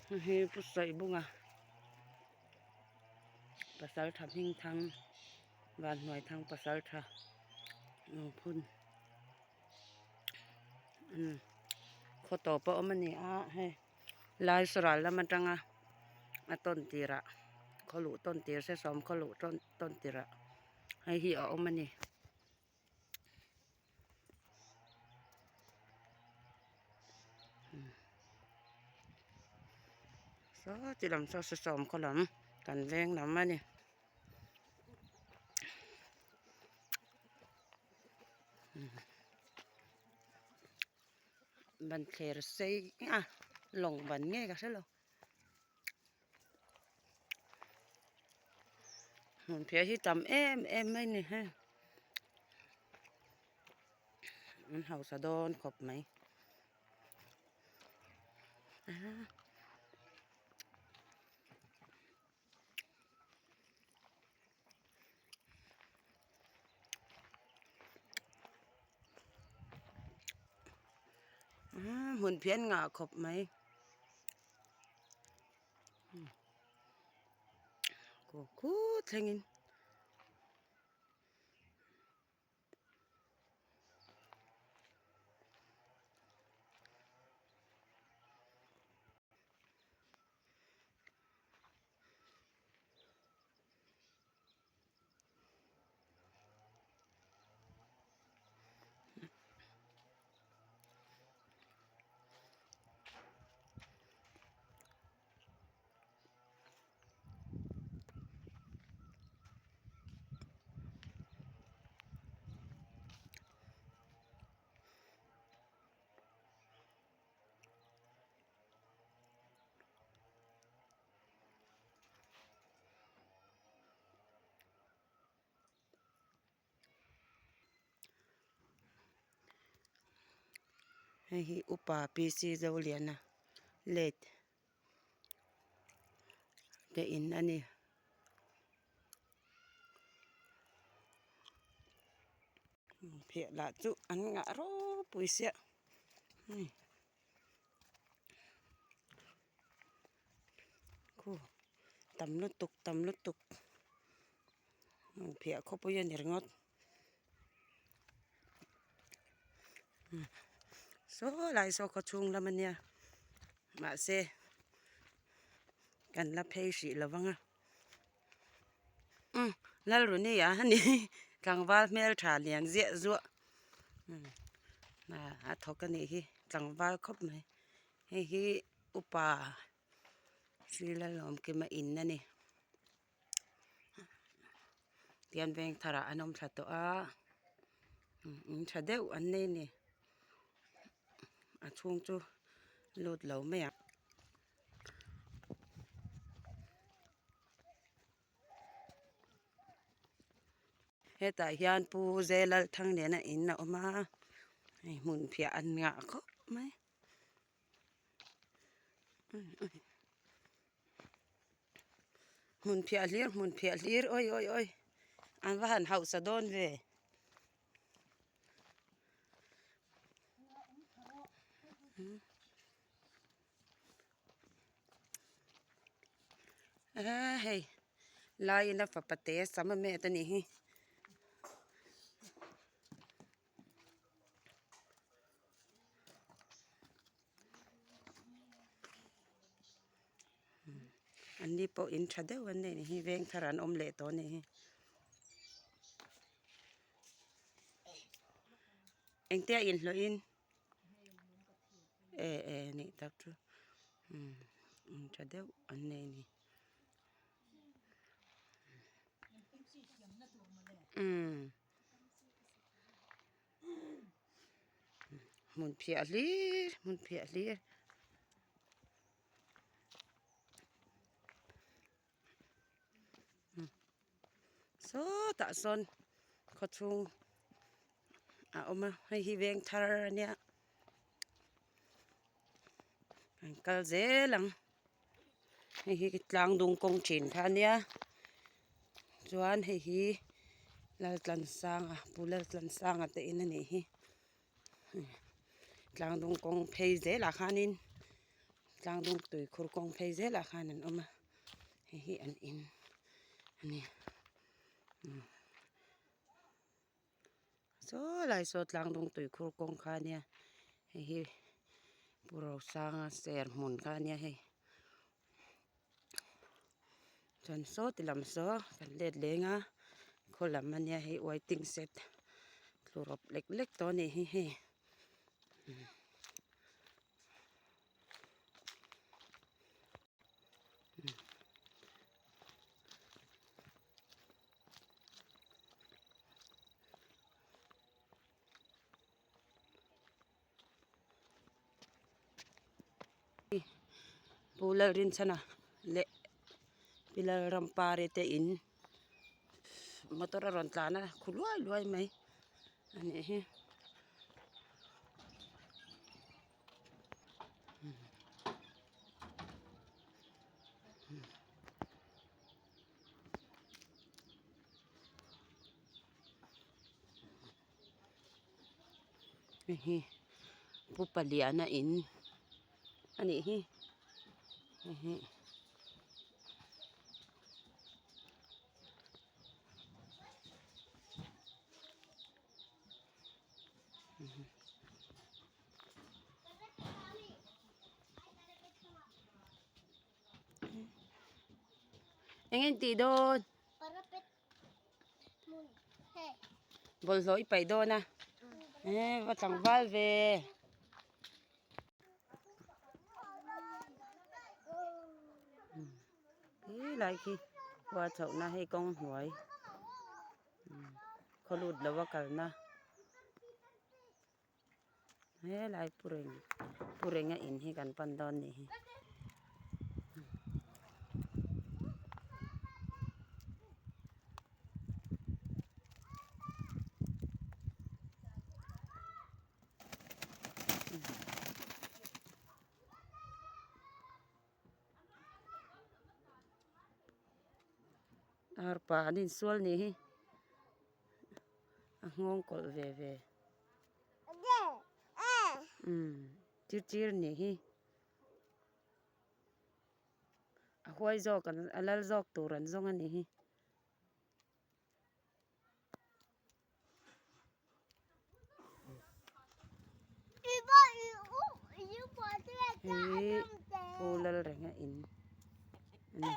Hei hi Pu Saihbunga pasal tha hming thang Vanhnuai thang pasal tha lungphun umm khaw tawp a awm a ni a hei lai saral lam atanga a tawn tirah khaw luh tawn tir se sawm khaw luh tawn tawn tirah hei hi a awm a ni. Saw ti lam saw sesawm khaw lam kan veng lam a ni. Ban thler sei a lawng ban nge ka hre lo. Hmun phiah hi tam em em mai a ni hei an hausa dawn khawp mai hmun phiah an ngah khawp mai. Kaw khut thlengin. Hei hi upa PC Zoliana late te in a ni. Phiah lah chu an ngah ropui sia hei. Khu tam lutuk tam lutuk phiah khawpui a ni ringawt saw lai saw khaw chhung lam a nia mahse kan la phei hrih lo vang a umm Lalruni a ni tlangval hmeltha lian ziah zuah a thawk a nih hi tlangval khawp mai hei hi upa Sri Lalawmkima in a ni tian veng tharah an awm thla tawh a in tha deuh an nei a ni a chhung chu lut lo mai ang. Hetah hian Pu Zelalthangliana in a awm a hei hmun phiah an ngah khawp mai. Hmun phiah hlir hmun phiah hlir awi awi awi an va han hausa dawn ve. Hei laiin a fapa te sam a met a nih hi. An ni pawh in tha deuh an nei ni hi veng thar an awm leh tawh a ni hi. Engtia inhlawh in e e nih tak chu umm in tha deuh an nei a ni. Umm. Hmun phiah hlir hmun phiah hlir. Sawtah sawn khaw chhung a awm a hei hi veng thar a nia an kal zel ang hei hi tlang dung kawng thin kha a nia chuan hei hi Laltlansanga Pu Laltlansanga te in a nih hi tlang dung kawng phei zelah khanin. Tlangdung tuikhur kawng phei zelah khan an awm a hei hi an in a ni saw lai saw tlangdung tuikhur kawng kha a nia hei hi Pu Rosanga ser hmun kha a nia hei chuan saw ti lam saw kan let leng a khaw lam a nia hei waiting shed tlu rawp lek lek tawh a nih hi hei. Pu Lalrinchhana leh Pi Lalrampari te in motor a rawn tlan a khu luai luai mai a nih hi. Hei hi pu paliana in a nih hi hei hi. Eng nge tih dawn bawlhhlawh i paih dawn a eh va tlangval ve. He lai khi khua chhohna hei kawng hnuai khaw lut lo a kalna helai pu reng pu renga in hi kan pan dawn nih hi. Arpa an insual nih hi a nghawng kawlh ve ve umm chir chir nih hi a huai zawk an a lal zawk tur an zawng a nih hi. Hei Pu Lalrenga in a ni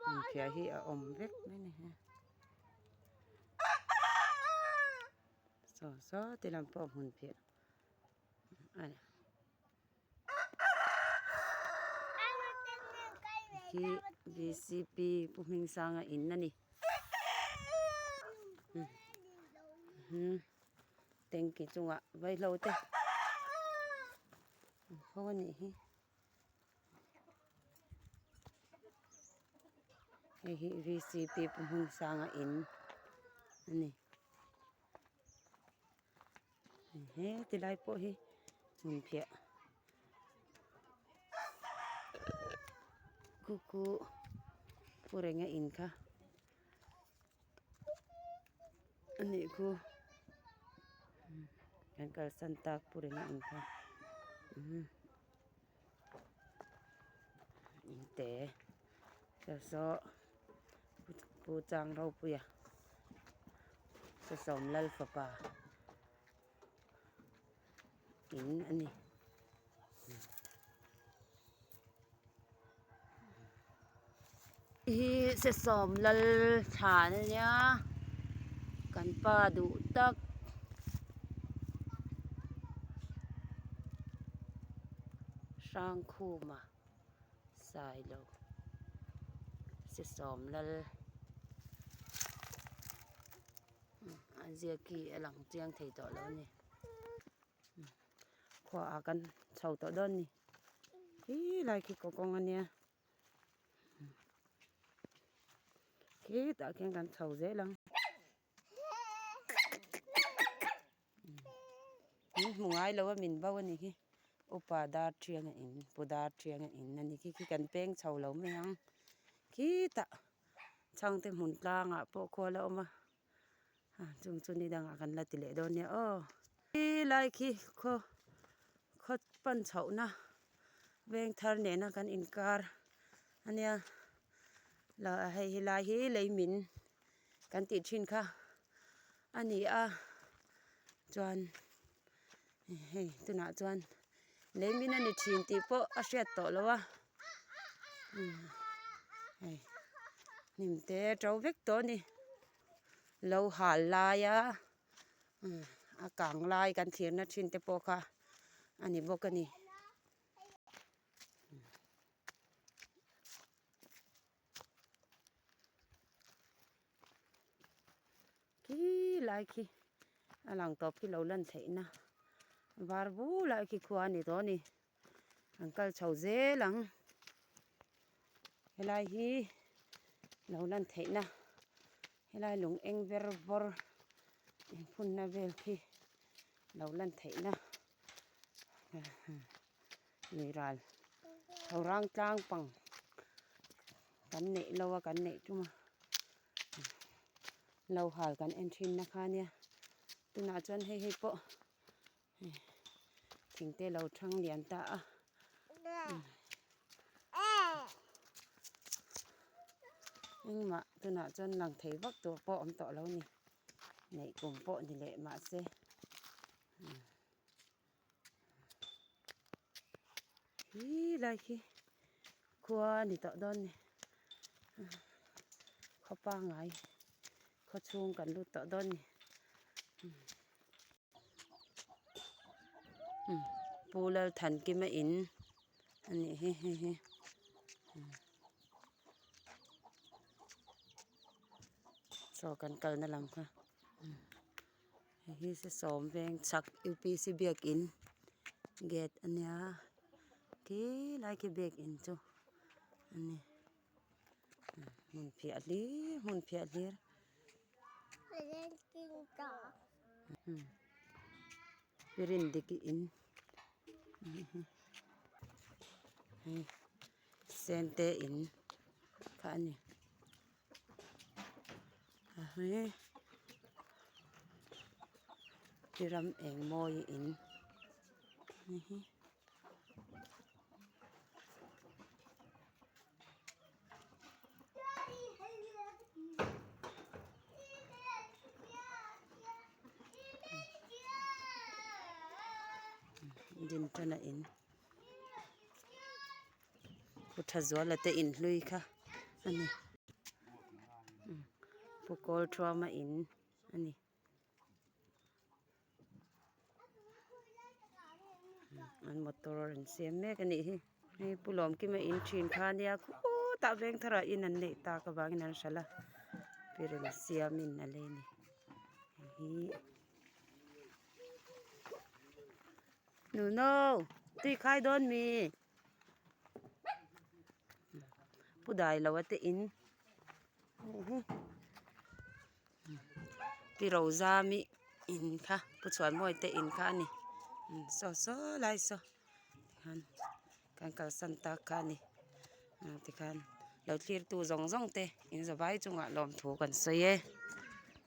hmunphiah hi a awm vek mai a ni saw saw ti lam pawh hmunphiah a ni. Khi vcp Pu Hmingsanga in a ni tanky chungah vaihlo te an kho a nih hi hei hi vcp Pu Hmingsanga in a ni. He ti lai pawh hi hmunphiah khu khu pu renga in kha a nih khu kan kalsan tak pu renga in kha in te saw Pu Chang Ropuia Sasawm Lalfapa in a ni. Hi Sasawm Lal thlan a nia kan pa duh tak. Hrangkhuma. Sailo Sesawm lal a ziak hi a lang chiang thei tawh lo a ni khua ah kan chho tawh dawn a ni khi lai khi kaw kawng a nia khitah khian kan chho zel ang. Min hmu ngai lo a min bo a nih hi upa dar thianga in pu dar thianga in a ni khi khi kan peng chho lo mai ang khitah chhangte hmun tlangah pawh khual a awm a chung chu ni dangah kan la ti leh dawn nia aw khi lai khi khaw. Khaw pan chhohna veng thar nena kan inkar a nia la hei helai hi lei min kan tih thin kha a ni a chuan hei tunah chuan lei min a ni thin tih pawh a hriat tawh lo a hei hnim te to vek tawh a ni lo hal laia. A kang lai kan thlirna thin te pawh kha a ni bawk a ni. Khi lai khi a lang tawp khi lo lan theihna var bulah khi khua a ni tawh a ni. An kal chho zel ang. Helai hi lo lan theihna helai lung eng ver vawr inphunna vel khi lo lan theihna lui ral tho rang tlang pang kan neih lo a kan neih tum a lo hal kan en thin na kha nia tunah chuan hei hei pawh. Thing te lo thang lian ta a engmah tunah chuan lang thei vak tur pawh awm tawh lo a ni neih kum pawh ni leh mahse hi lai khi khua a ni tawh dawn a ni khaw pangngai khaw chhung kan lut tawh dawn a ni. Pu Lalthankima in a nih hi hei hi saw kan kalna lam kha hei hi sesawm veng chhak U P C biakin gate a nia khi lai khi biakin chu a ni hmun phiah hlir hmun phiah hlir. Pi Rindiki in hei Sente in kha a ni a hei Pi Ram Engmawii in a ni hi. Din tana in pu Thazuala te in hlui kha a ni pu Kawlthuama in a ni. An motor an siam mek a nih hi hei pu Lawmkima in thin kha ania khutah veng tharah in an neih tak avangin an hralh a pirin siamin a lei a ni hei hi nuno tui khai dawn mi pu Dailoa te in hei hi. Pi Rozami in kha Pu Chhuanmawi te in kha a ni saw saw lai saw tikhan kan kalsan tak kha a ni tikhan lo thlir tu zawng zawng te in zavai chungah lawmthu kan sawi e.